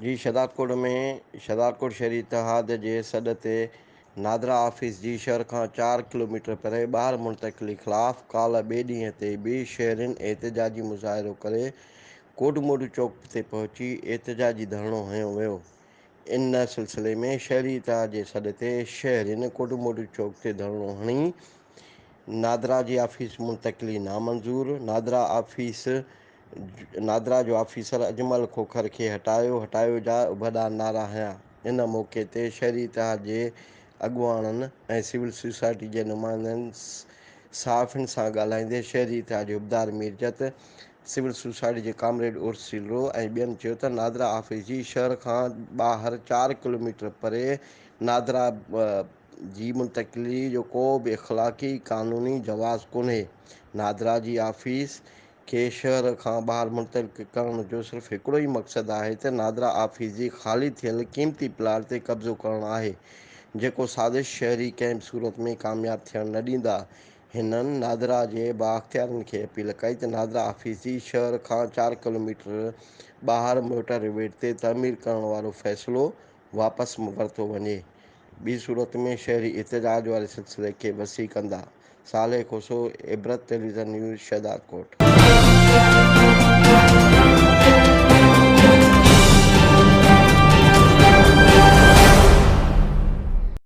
جي شهدادڪوٽ ۾ شهدادڪوٽ شهري اتحاد جي سڏ تي نادرا آفيس جي شهر کان چار ڪلوميٽر پري ٻاهر منتقلي خلاف ڪالهه ٻئي ڏينهن تي به شهرين احتجاجي مظاهرو ڪري ڪوٽ موٽو چوڪ تي پهچي احتجاجي ڌرڻو هنيو ويو. ان سلسلي ۾ شهري اتحاد جي سڏ تي شهرين ڪوٽ موٽو چوڪ تي ڌرڻو هڻي نادرا جي آفيس منتقلي نامنظور، نادرا آفيس نادرا جو آفيسر اجمل کوکر کي هٽايو هٽايو جا وڏا نعرا هنيا. ان موقعي تي شهري اتحاد جي اڳواڻن ۽ سول سوسائٽي جي نمائندن صحافين سان ڳالهائيندي شهري اتحاد جي حبدار ميرجت، سول سوسائٽي جي ڪامريڊ عرس سيلرو ۽ ٻين چيو ته نادرا آفيس جي شهر کان ٻاهر چار ڪلوميٽر پري نادرا جي منتقلي جو ڪو به اخلاقي قانوني جواز ڪونهي، نادرا جي آفيس کي شهر کان ٻاهر منتقل ڪرڻ جو صرف هڪڙو ئي مقصد آهي ته نادرا آفيس جي خالي ٿيل قيمتي پلاٽ تي قبضو ڪرڻ آهي، جيڪو سازش شهري ڪنهن به صورت ۾ ڪامياب ٿيڻ نه ڏيندا. هنن نادرا جي بااختيارين کي اپيل ڪئي ته نادرا آفيس جي شهر کان چار ڪلوميٽر ٻاهر موٽر وي تي تعمير ڪرڻ وارو فيصلو واپس ورتو وڃي ٻي صورت ۾ شهري احتجاج واري سلسلي کي وسيع ڪندا. Saleh Khoso, Ibrat television news, Shahdadkot.